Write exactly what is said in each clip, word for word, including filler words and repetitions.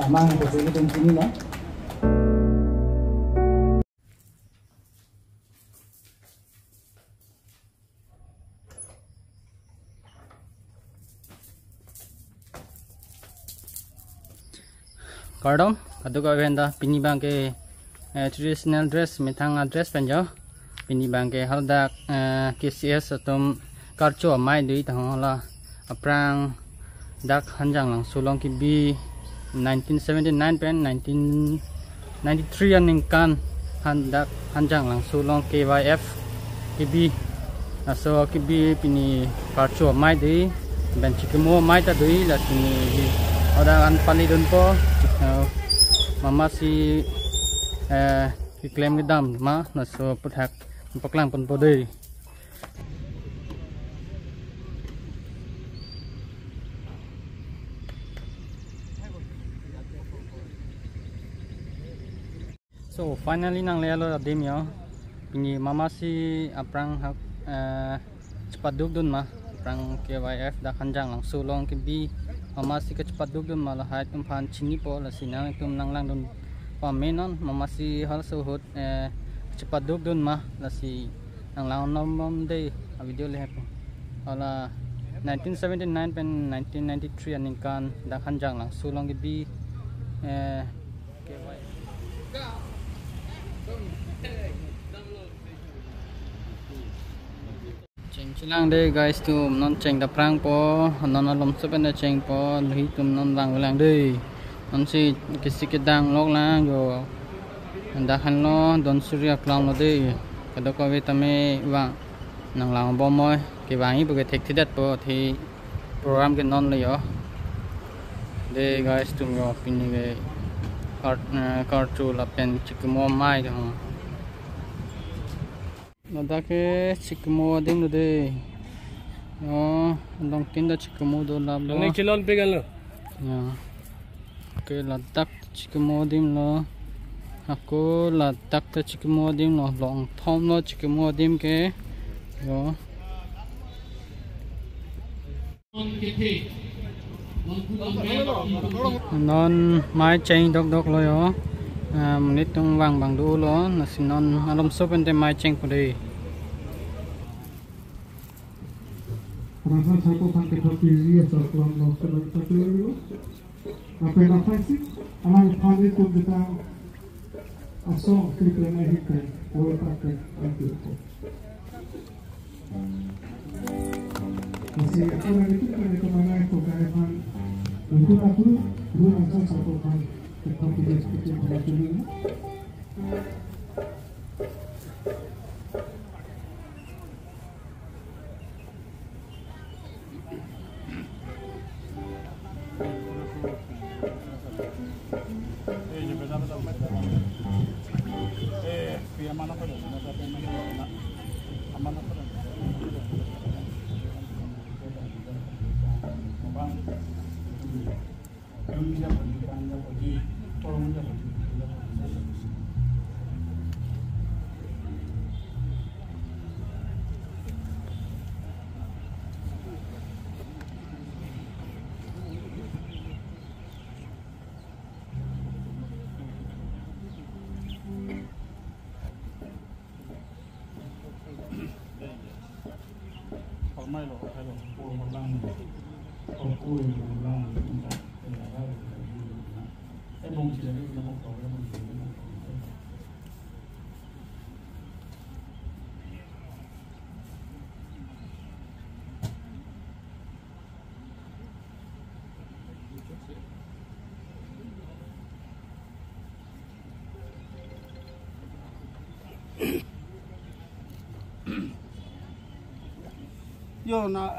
Amang ko sini dun sini na. Kardom, kadokave aphan ta pini abang ke, eh, traditional dress, methang a-dress pen jo. Pini abang ke haladak, eh, K C S atum karcho amei dei tahong hala aphrang dak Hanjanglangso along kebi nineteen seventy-nine pen nineteen ninety-three aningkan han dak Hanjanglangso along K Y F kebi. Laso kebi pini karcho amei dei, pen chikimo amei ta dei, lasi pini haladak an pali dunpo, eh, mama si, eh, keklem kedam ma, laso aphuthak paklang ponpo dei. So finally nanglelo adim jo. Pini mama si aphrang hak, eh, chepaduk dun ma, aphrang K Y F dak Hanjanglangso along kebi mama si kachepaduk dun ma lahai atum aphan chinipo, lasi nangtum nanglang dun pame non, mama si halaso ahut, eh, chepaduk dun ma, lasi nanglang non bom dei a-video le hepo. Hala nineteen seventy-nine pen nineteen ninety-three aningkan dak Hanjanglangso along kebi, eh, Cheng chelang dei guys atum, non cheng ta prangpo, non alomso pen ta chengpo, lahei atum non vangvelang dei. Non si kisi kedang lok lang jo. Dak henlo don suri aklam lo dei. Kadokave tame vang nanglang bom moi, kevang-i puke thekthedetpo, athe program ke non le jo. Dei guys atum jo, pini ke kar, eh, karcho lapen chikimo amei dei ho. Ladak ke chikimo adim lo dei. Oh, longtin ta chikimo do lap lo. Nang chelon pegan lo. Ya. Ke ladak chikimo adim lo. Ako ladak ta chikimo adim lo. Longthom lo chikimo adim ke. Yo. Non mei cheng dokdok lo jo. Ah, monit atum vang abang dolo, lasi non alomso pen te mei chengpo dei. Rasa satu tang kita pilih asal kelam lo, kelam kita pilih lo. Apa yang apa sih? Alang panik pun kita asal kita naik kita, boleh pakai, nanti. Masih apa lagi tu, kami kemana itu, kami pan, untuk aku, dua rasa satu pan, kita pilih seperti apa dulu. Yo na,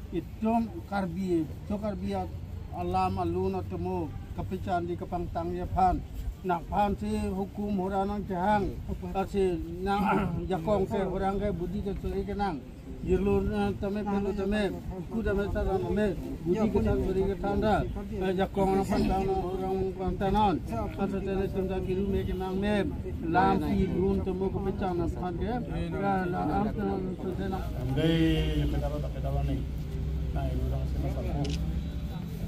itum Karbi, itum Karbi a-, alam alun atomo kapachan dei kapangtangji aphan. Nangphan si hukum hura nangkehang, lasi nang jakong ke hurang ke budi ke chori kenang. Jirlo, eh, tame pelo tame, ku tame ta tame, budi kethan chori kethan ta, eh, jakong nangphan tang nang hurang pangtangnon. Asa tene tum ta kiru me kenang me, lam si dun tomo kapachan nangphan ke, ya, la am ta tene nang. Dei, pedalo ta pedalo ni. Na, ibu dang sima sapu.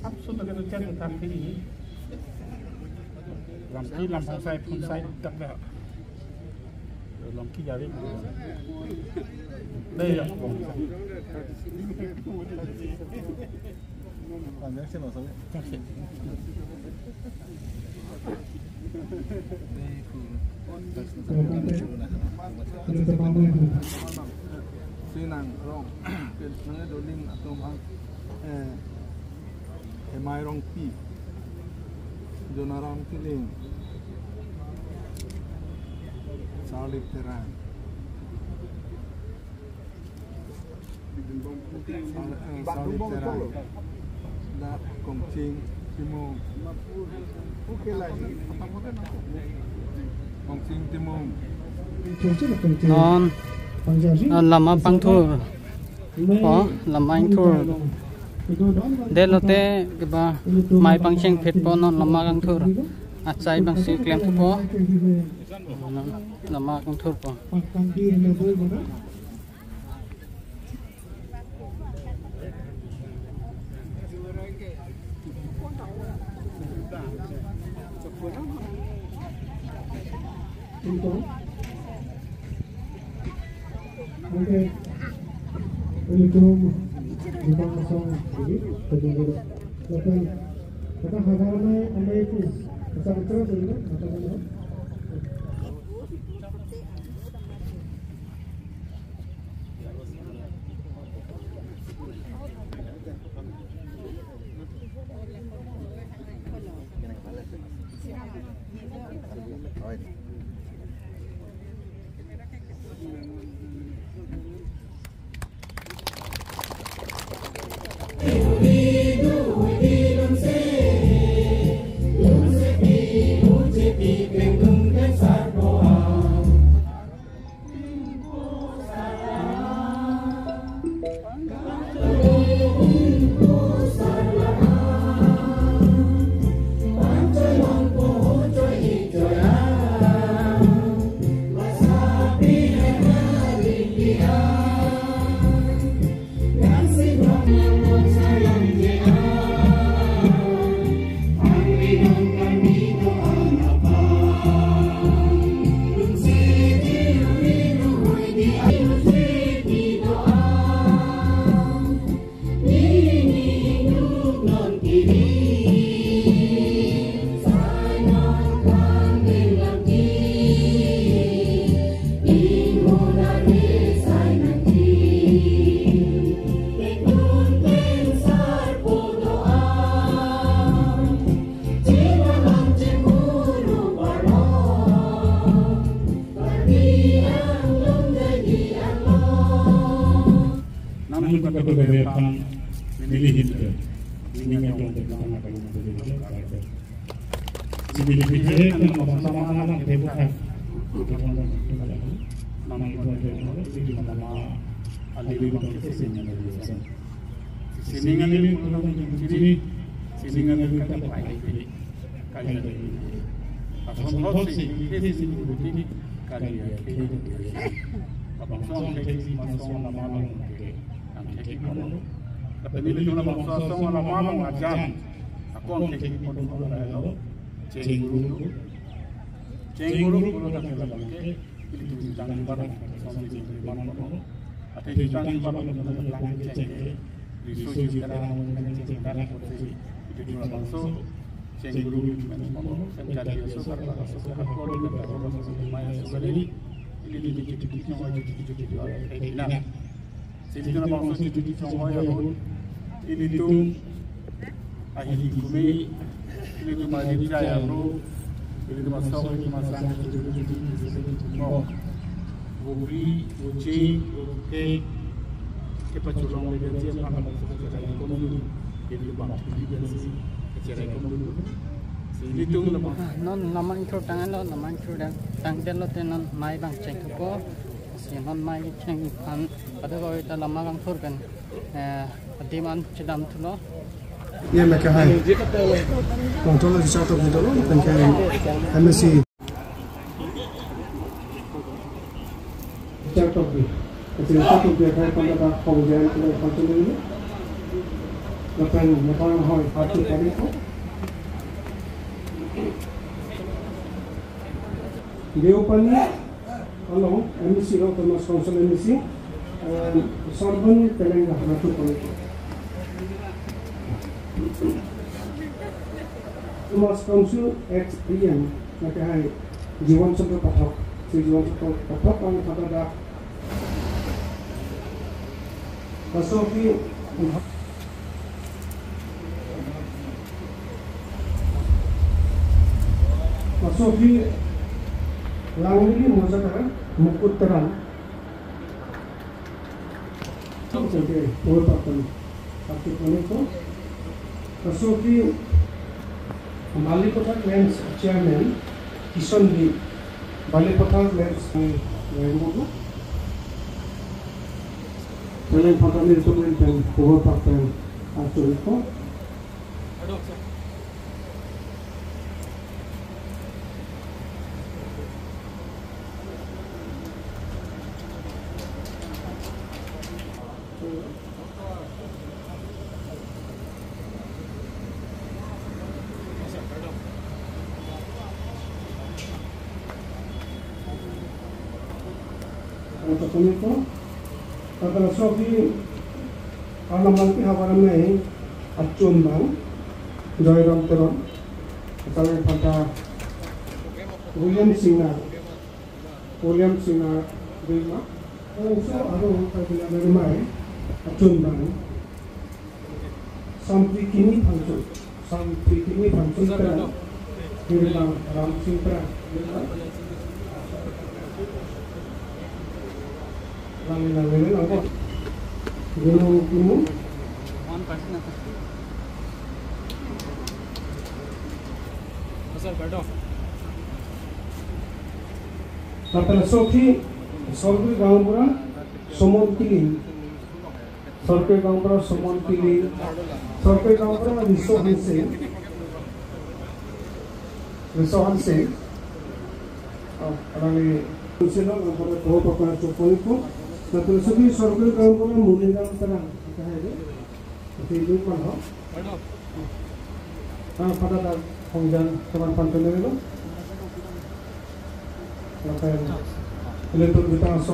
Sap sun lake tu chat tak pini. Lampi lam phungsai phungsai tak dah. Lampi jari. Dei ya. Sinang rong, nangdoling atum ang, eh, Hemai Rongpi, Jonaram Tiling, Charlie Terang. Sal-, eh, Salib Terang. Da Kongching Timung. Kongching Timung. Non, non lama pangthur. Oh, lama ingthur. Detlote keba mai pangcheng phet po, non lama kangthur. Achai bangsi klem thupo. Non lama kangthur po. Nang mun kata bebe pang neli hin ke. Neli ngai tong ke tang apa yang terjadi. Sini di pijak kan sama-sama anak tebuk kan. Nang itu aja, nang itu nama ahli bang ke sini nang itu. Sining alim pulang sini, sining alim kata pai pili. Kali lagi. Asal hot sih, ini sini bukti ini. Kali ya, kali ya. Labangso angthek si masong lama along ke angthek ponlo. Lapen ilitum labangso asong lama along ajan ako angthek ponlo, lahelo chenguru. Chenguru pulo tangte labang ke ilitum chitang jubat asong si chenguru ponlo. Athe chitang jubat along lang cheng ke riso juta along cheng, tara kote ilitum labangso chenguru movement ponlo, sengkali aso karkla aso ke hakor di kata labangso maya sukali, ilitum chiti chiti chong, chiti chiti chiti chiti. Sehingga labangso chiti chiti chong ahut ilitum ahi kume, ilitum ahi jaya bro, ilitum asok, ilitum asang, ilitum chiti chiti chiti chiti chiti. Bukri, buchi, buke, kepachulong le dia dia pang, kepachulong le dia dia. Jadi bang, jadi dia si, kecil itu. Sehingga itu labang. Ah, non lamang thur tangan lo, lamang thur tang, tang den lote non mai bang chengthupo. Si non mai cheng aphan pada ko ita lama kangthur pen, eh, adim an chedam thulo. Ye me ke hai. Control di chak tok di dolo, pen ke M S C. Chak tok di. Kasi chak tok di, hai pada dak pong jan, pada pong jan ini. Lapen, lapen hoi, hati tadi ko. Deopani along M A C, Autonomous Council M A C, eh, Sarban Telenga natu pon. Autonomous Council ex P M, lake hai Jiwan Chandra Pathak, si Jiwan Chandra Pathak ang pada dak. Laso aphi, laso aphi Langlili Mojadar Mukut Terang. Sante, Purpaktan. Laso aphi Balipatha Clans Chairman Kishon Dip, Balipatha Clans, eh, Renggogo. Kalian pangkami itu main pen, Purpaktan, Arthur Iko. Untuk itu, kata sofi alamanti habar mai achun bang Joyram Teron, kata kata William Singnar. William Singnar Rima. Oso aro kabila Rima, eh, achun bang. Samprikini Phangcho. Samprikini Phangcho Terang. Hirlang Ram Sing Terang. Lang lang lang lang. Gino Gino. One person. Sir, बैठो। Lapen sofi Sorgui Gaonbura Somon Killing. Sorgui Gaonbura Somon Killing. Sorgui Gaonbura Riso Hanse. Riso Hanse. Oh, alangli Kusino Gaonbura Purpaktan chopon iko. Lapen sofi Sorgui Gaonbura Muliram Terang. Kita hai deh. Ati lui pan ho. Ah, pada dak pong jan teman pantun dulu. Lapen ilitum kita so.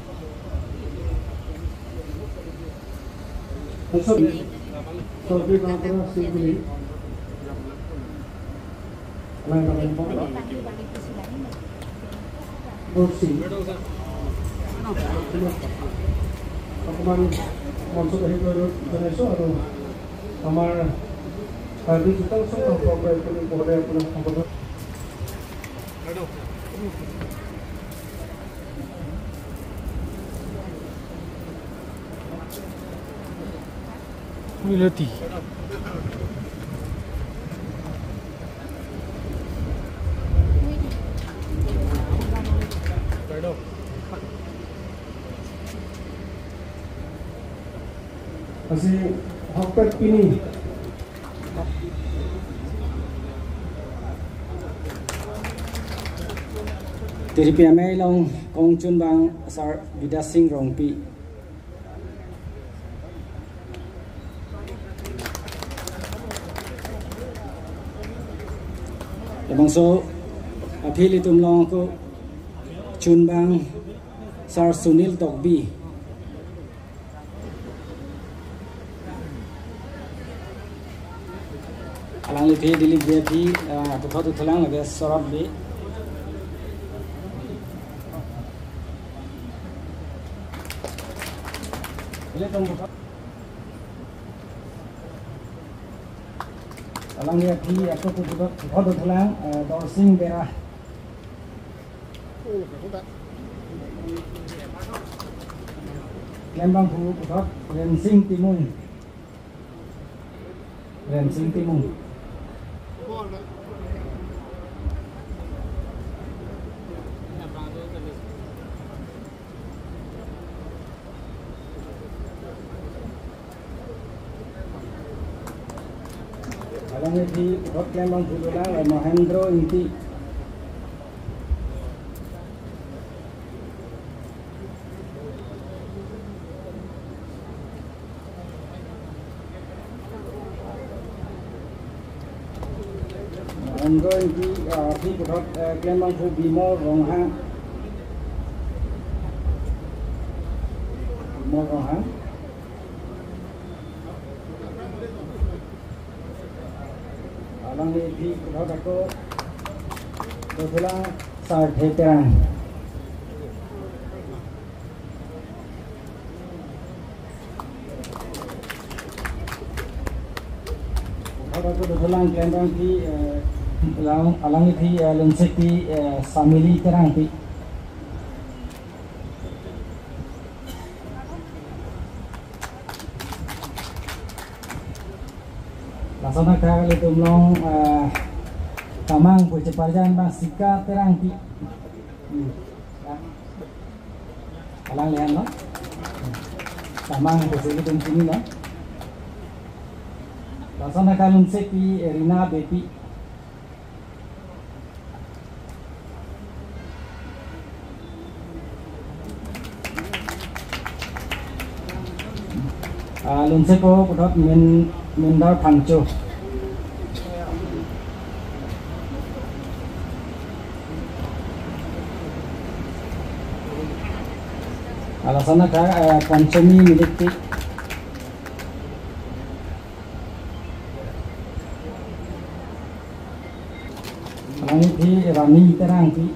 Sorry. Sorry, pernah sih beli. Lain, lain, lain. Boksi. অকমান মঞ্চত আহি গৈ জনাইছো আৰু আমাৰ কাৰ্বি চোতাল চক্ৰ সম্পৰ্কে আপুনি কবলৈ আপোনাক সম্বোধন। Milati. Asi hokpet pini. Tiripi amei along kongchunbang Sar Bidyasing Rongpi. Labangso aphi ilitum along ako chunbang Sar Sunil Tokbi. Alangli aphi Dilip Bey aphi, ah, puthot dothulang lake sorap bi. Ilitum puthot. Alangli aphi ako puthot, puthot dothulang, eh, Dorsing Bera. Klembangphu puthot Rensing Timung. Rensing Timung. Alangli aphi puthot klembangphu dolang, eh, Mohendro Ingti. Mohendro Ingti, ah, aphi puthot, eh, klembangphu Bimol Ronghang. Bimol Ronghang. Alangli aphi puthot ako dothulang Sarthe Terang. Puthot ako dothulang klembangpi, eh, alang, alangli aphi, eh, Lunsekpi, eh, Samili Terangpi. Lason athak ilitum along, eh, tamang pu cheparjan abang Sika Terangpi. Hmm. Alangli anlo. Tamang pusi ilitum chinilo. Lason athak Lunsekpi, eh, Rina Beypi. Ah, Lunsekpo puthot Min-, Mindar Phangcho. Ah, lason athak, eh, Panchami Milikpi. Alangli aphi Rani Terangpi.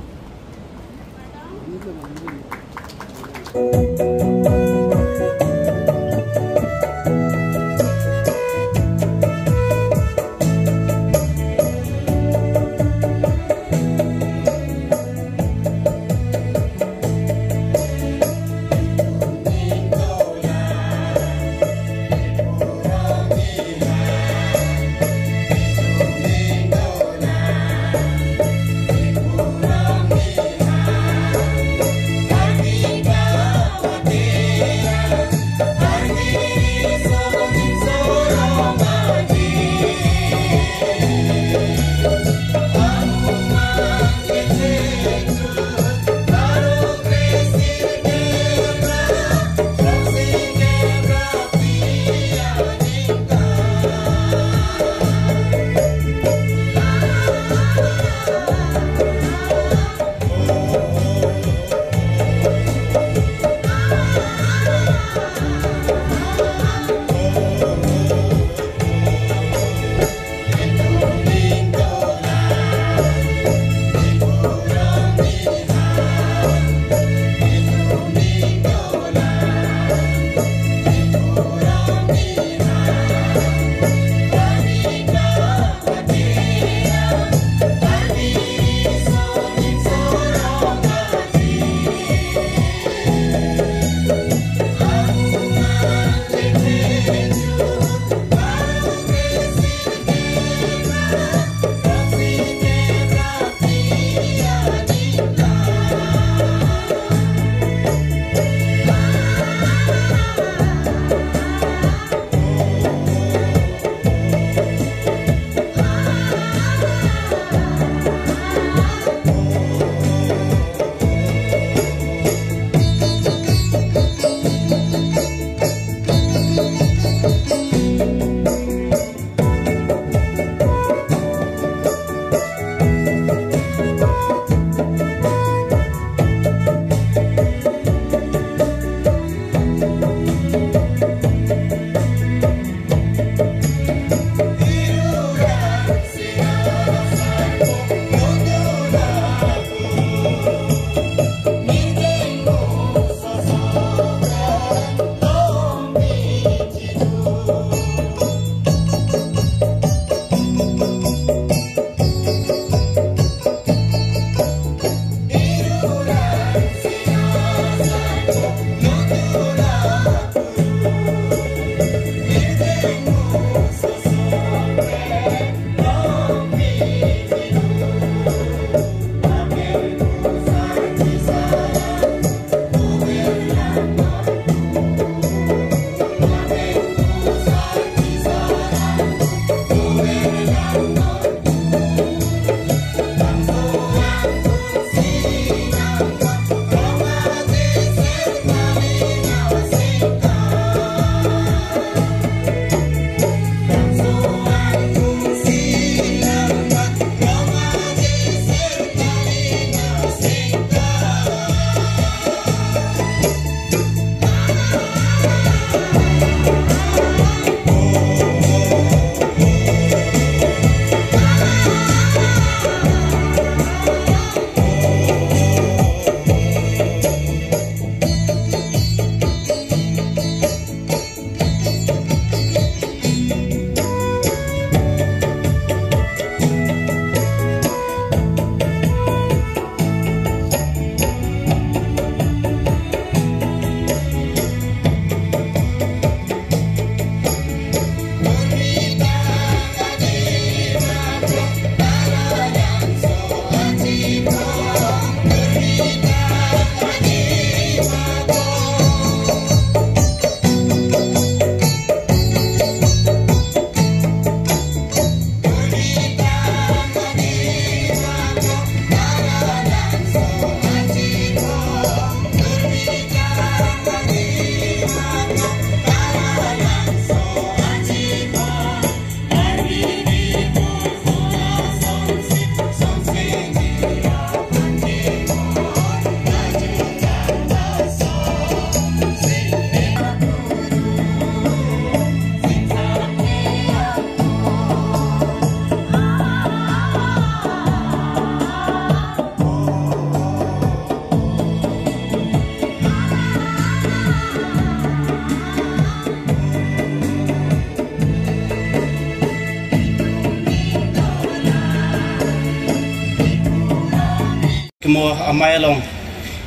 Mo amei along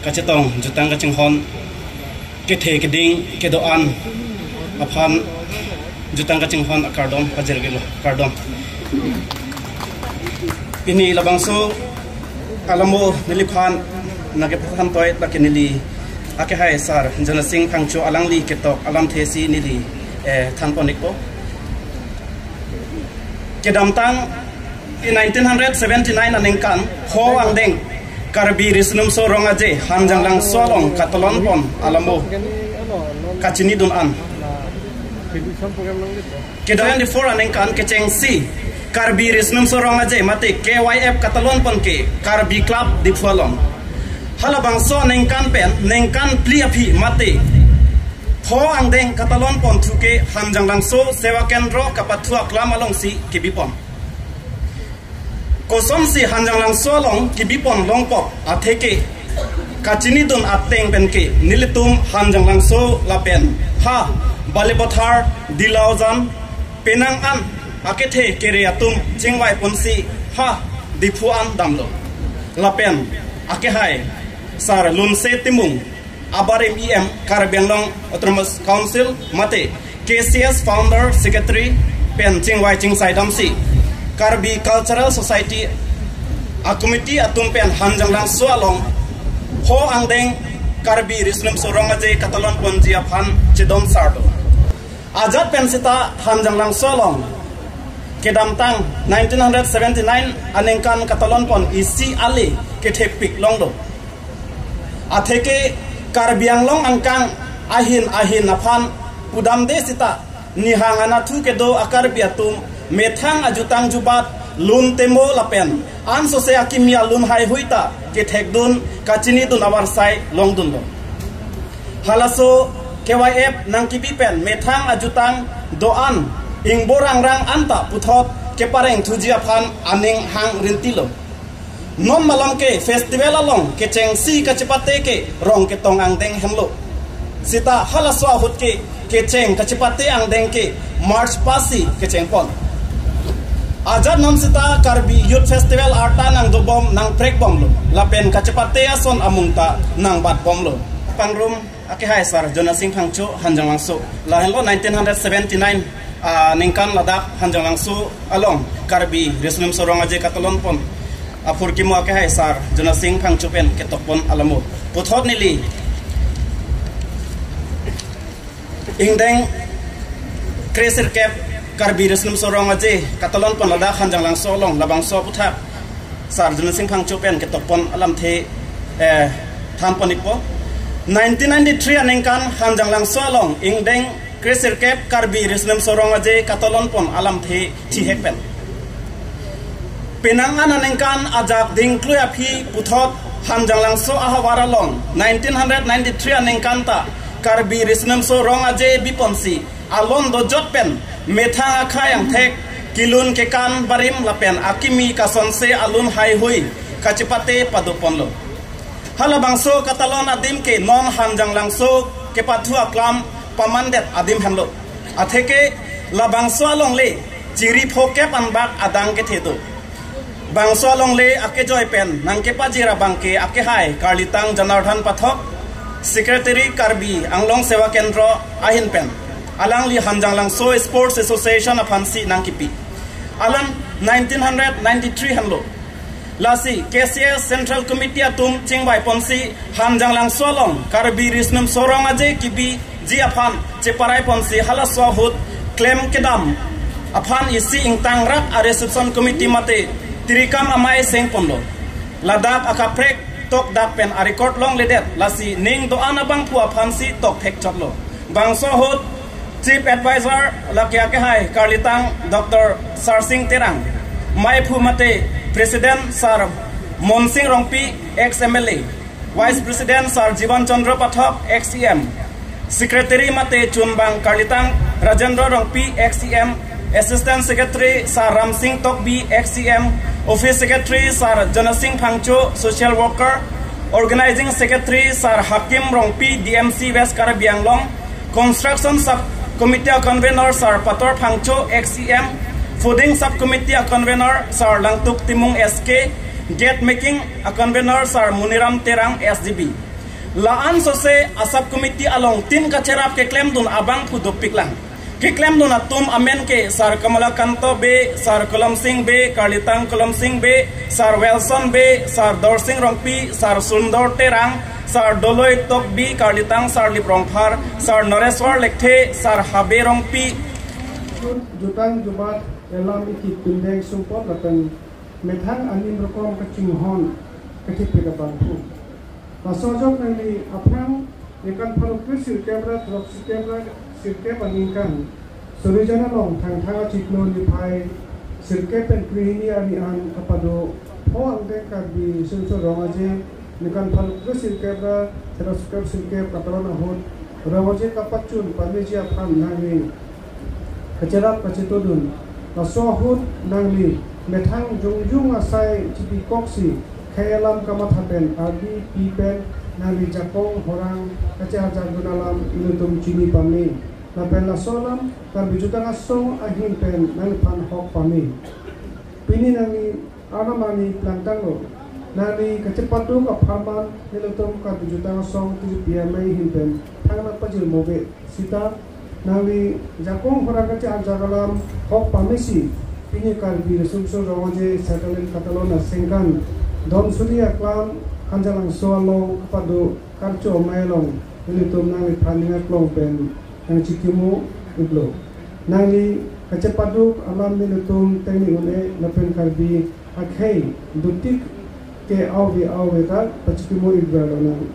kachetong jutang kachinghon, kethe keding kedo-an aphan jutang kachinghon akardom pajirlo, kardom. Pini labangso alamo neliphan nangkepathan toi lake neli akehai sar Jonasing Phangcho alangli ketok alamthe si neli, eh, thanpon-ikpo. Kedamtang nineteen hundred seventy-nine aningkan pho angdeng Karbi Risnumso Rong Aje Hanjanglangso along katalon pon alamo kachinidun an. Kedam twenty-four aningkan kechengsi Karbi Risnumso Rong Aje mate K Y F katalon pon ke Karbi Club Diphu along. Halabangso aningkan pen ningkan phli aphi mate pho angdeng katalon pon thu ke Hanjanglangso Seva Kendro kapathu aklam alongsi kebipon. Kosonsi Hanjanglangso along kebipon longpo atheke kachinidun ateng pen ke nelitum Hanjanglangso lapen ha Balipathar, Dilaujan, penang an akethe kere atum chingvai ponsi ha Diphu an damlo. Lapen akehai sar Lunse Timung abarim E M Karbi Anglong Autonomous Council mate K C S founder secretary pen chingvai chingsai damsi Karbi Cultural Society a committee atum pen Hanjanglangso along pho angdeng Karbi Risnumso Rong Aje katalon ponji aphan chedon sardo. Ajat pen seta Hanjanglangso along kedamtang nineteen hundred seventy-nine aningkan katalon pon isi ale kethepik longlo. Atheke Karbi Anglong angkang ahin ahin aphan pudamde seta nihang anatthu kedo a-Karbi atum methang ajutang jubat, lun temo lapen ansose akimi alun haihui ta kethekdun kachinidun avarsai longdunlo. Halaso K Y F nangkebi pen methang ajutang do-an ingbor angrang anta puthot kepareng thuji aphan aning hang rintilo. Non malom ke festival along kechengsi kachepate ke rong ketong angdeng henlo. Seta halaso ahut ke kecheng kachepate angdeng ke March pasi kecheng pon. Ajat non seta Karbi Youth Festival arta nangdobom nangprekbomlo. Lapen kachepate ason amung ta nangbatbomlo. Pangrum akehai sar Jonasing Phangcho Hanjanglangso. Lahenlo nineteen hundred seventy-nine aningkan ladak Hanjanglangso along Karbi Risnumso Rong Aje katalon pon aphurkimo akehai sar Jonasing Phangcho pen ketokpon alamo. Puthot neli ingdeng kresirkep Karbi Risnumso Rong Aje katalon pon ladak Hanjanglangso along labangso aputhak sar Jonasing Phangcho pen ketokpon alamthe, eh, thanpon-ikpo. Nineteen ninety-three aningkan Hanjanglangso along ingdeng kresirkep Karbi Risnumso Rong Aje katalon pon alamthe thihek pen. Penang an aningkan ajak dingklui aphi puthot Hanjanglangso ahavar along nineteen hundred ninety-three aningkan ta Karbi Risnumso Rong Aje biponsi alon dojot pen methang akhai angthek, kilun kekan barim lapen akimi kasonse alun haihui kachepate padoponlo. Halabangso katalon adim ke non Hanjanglangso kepathu aklam pamandet adim henlo. Atheke labangso alongle chiri phokep anbak adang kethe do. Bangso alongle akejoi pen nangkepajir abang ke akehai Karlitang Janardhan Pathak, Secretary Karbi Anglong Seva Kendro ahin pen. Alangli Hanjanglangso Sports Association aphansi nangkipi. Alam nineteen hundred ninety-three henlo. Lasi K C S Central Committee atum chingvai ponsi Hanjanglangso along Karbi Risnumso Rong Aje kebiji aphan cheparai ponsi halaso ahut klem kedam aphan isi ingtangrak a-reception committee mate tirikam amei seng ponlo. Ladak akaprek tokdak pen a-record longledet, lasi ning do-an abangphu aphansi tokthek chotlo. Bangso ahut Chief Advisor lake akehai Karlitang Doctor Sarsing Terang, meiphu mate President Sar Monsing Rongpi, ex M L A, Vice President Sar Jiban Chandra Pathak, ex E M, Secretary mate chunbang Karlitang Rajendra Rongpi, ex E M, Assistant Secretary Sar Ramsing Tokbi, ex E M, Office Secretary Sar Jonasing Phangcho, Social Worker, Organizing Secretary Sar Hakim Rongpi, D M C West Karbi Anglong, Construction Sub Committee Convener Sar Pator Phangcho, ex E M, Fooding Sub Committee Convener Sar Langtuk Timung, S K, Gate making a convener Sar Muniram Terang S D B. La-an sose a sub committee along tin kacherap keklemdun abang pu dopiklang. Keklemdun atum amen ke Sar Kamalakanto Bey, Sar Kolom Sing Bey, Karlitang Kolom Sing Bey, Sar Wilson Bey, Sar Dorsing Rongpi, Sar Sundor Terang, Sar Doloi Tokbi, Karlitang Sar Lip Rongphar, Sar Noreswar Lekthe, Sar Habe Rongpi. Jutang jubat elam ikit pindeng sumpot lapen methang anim rokom kachinghon kethepik abangphu. Laso ajok nangli aphrang ningkan pharo kre sirkep ra throk sirkep ra sirkep aningkan Surijan along Thangthang achiklo niphai sirkep pen krehini arni an kapado pho angdeng Karbi Riso Nimso Rong Aje ningkan pharo kre sirkep ra throk sirkep sirkep katalon ahut Rong Aje kapachun pameji aphan nangli kacherap kachetodun. Laso ahut nangli methang jongjong asai chipikoksi khei alam kamatha pen ardi pi pen nangli jakong horang kacheharjakdun alam ilitum chini pame. Lapen laso alam Karbi Jutang Asong ahin pen nangliphan hok pame. Pini nangli arnam arni plangtanglo. Nangli kachepaduk apharman nelitum Karbi Jutang Asong T J P M A ahin pen thang nangpajirmo ave. Sita nangli jakong horang kacheharjak alam hok pamesi pini Karbi Riso Nimso Rong Aje Satalin Katalon asengkan Donsuri aklam Hanjalangso along kapado Karcho Amei along nelitum nangliphan ning aklong pen nangchikimo iklo. Nangli kachepaduk alam nelitum tengni un-e lapen Karbi akhei dutik ke ave ave ta pachikimo ikverlo nang.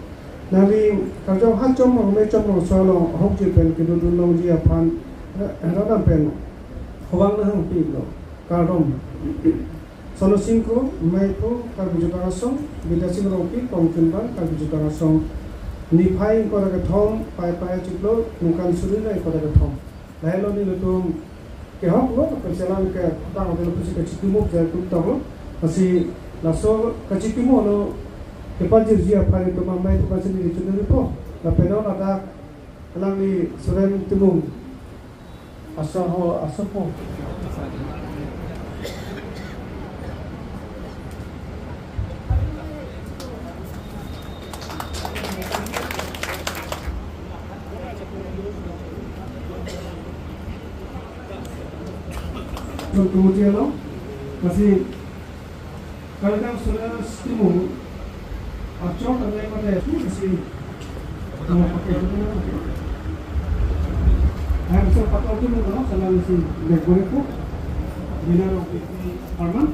Nangli karjong ha chomong me chomong so along ahokji pen kedodun longji aphan ra-, radam pen hobang nanghangpi iklo. Kardom. Sonu Singku, Meiphu, Karbi Jutang Asong, Bidya Sing Rongpi, Kongchunbang, Karbi Jutang Asong. Niphai ingkoi ra kethom, Paipai achiklo, ningkan suri ra ingkoi ra kethom. Lahelo nelitum kehoklo, kachelang ke tang hotel pusi kachikimo ke tuk tanglo. Lasi laso kachikimo lo kepajirji aphan itum amei tu pasi neli chunuripo. Lapen non ladak alangli Suren Timung. Aso ho, asopo. Tum tum dia lo. Masih Karlitang Suren Timung, achok anai pada itu masih. Yang bisa patau Timung kalau salah masih baik boleh kok. Bina rong piti Arman.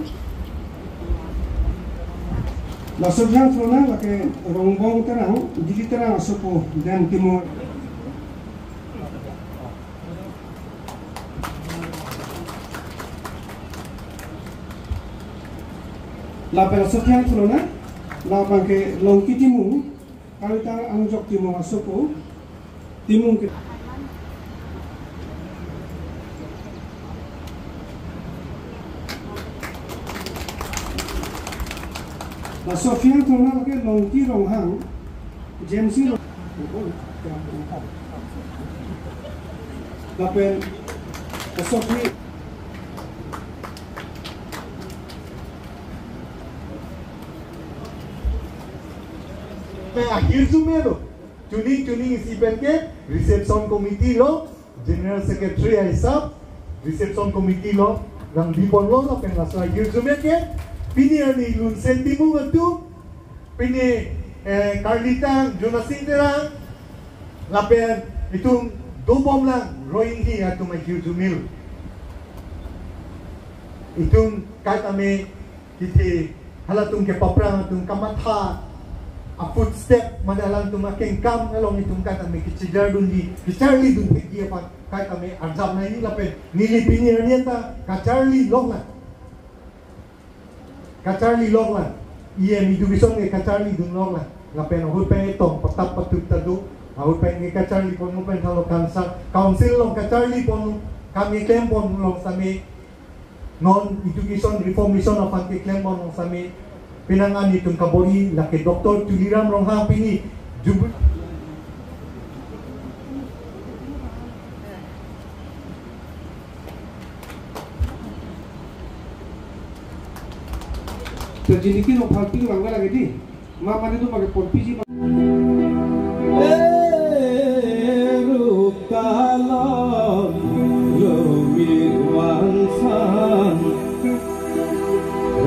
Laso jang throna lake Rongbong Terang, Dili Terang asopo dan Timung. Lapen laso jang throna, labang ke Longki Timung, Karlitang Angjok Timung asopo, Timung ke. Laso jang throna lake Longki Ronghang, James Ro-, lapen laso jang Pe ahirjume lo. Chuning chuning isi pen ke reception committee lo, general secretary aisap reception committee lo, rang bipon lo lapen laso ahirjume ke pini arni Lunsen Timung atum, pini, eh, Karlitang Jonasing Terang, lapen itum dobomlang Rohingya atum ahirjume lo. Itum kaitame kithi halatum ke paprang atum kamatha a footstep mane halatum akengkam along itum kaitame kechijardunji, kecharlidun thekji aphan kaitame arjap nangji lapen neli pini arni ta kacharli loklang. Kacharli loklang. E M education ke kacharlidun loklang. Lapen ahut pen etong patap patup ta do. Ahut pen ke kacharli ponlo pen thalo kansa council along kacharli ponlo. Kam keklem pon along same non education reformation aphan keklem pon along same penang an itum kabor-i lake Doctor Tuliram Ronghang pini jub- To jiniki nong phalpi vangve lagi di. Ma mane tu pakai ponpiji ma. Eruk talon lumit vangsan,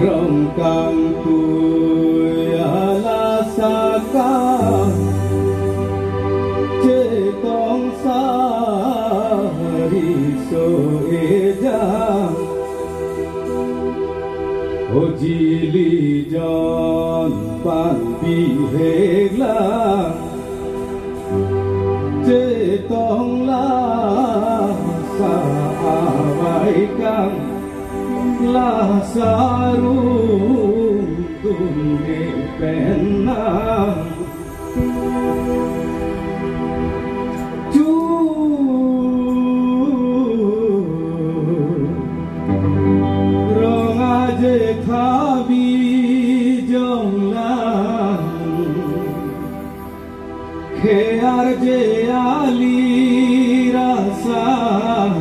rong kangtui alasaka, chetong sari so eja. O jili jon pan bihek lang, chetong lasa avaikang, lasa rung tum ne pen nang. Chu rong aje thabi jonglang, khe arje ali rasan,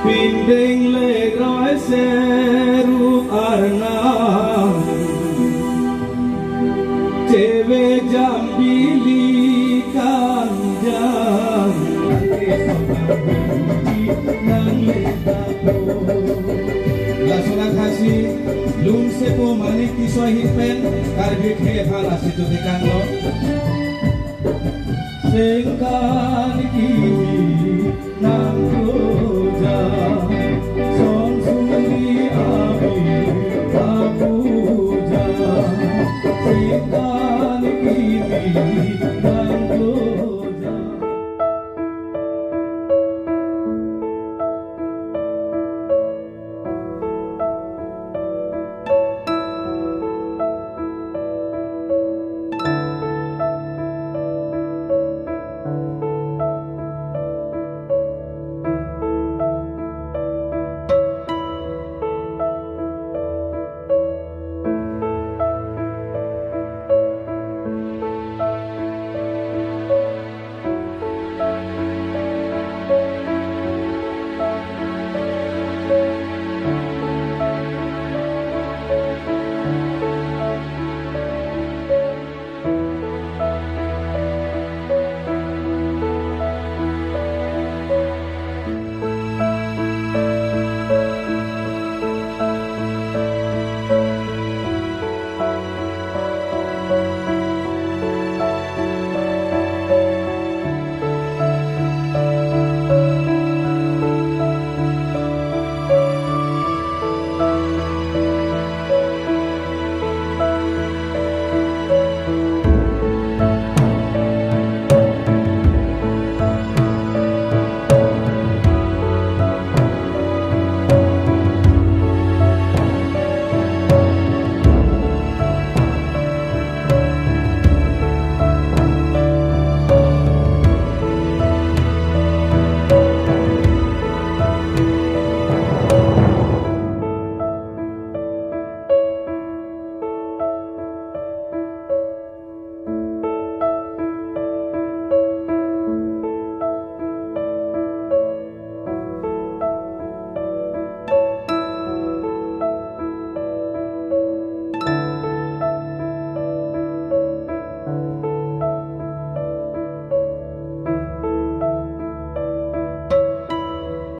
pindeng le roi seru arnam, chewe jambili kanjang. Lason athasi Lumsepo Manik Tisso ahin pen Karbi khepha lasi tutikanglo. Sengkan ki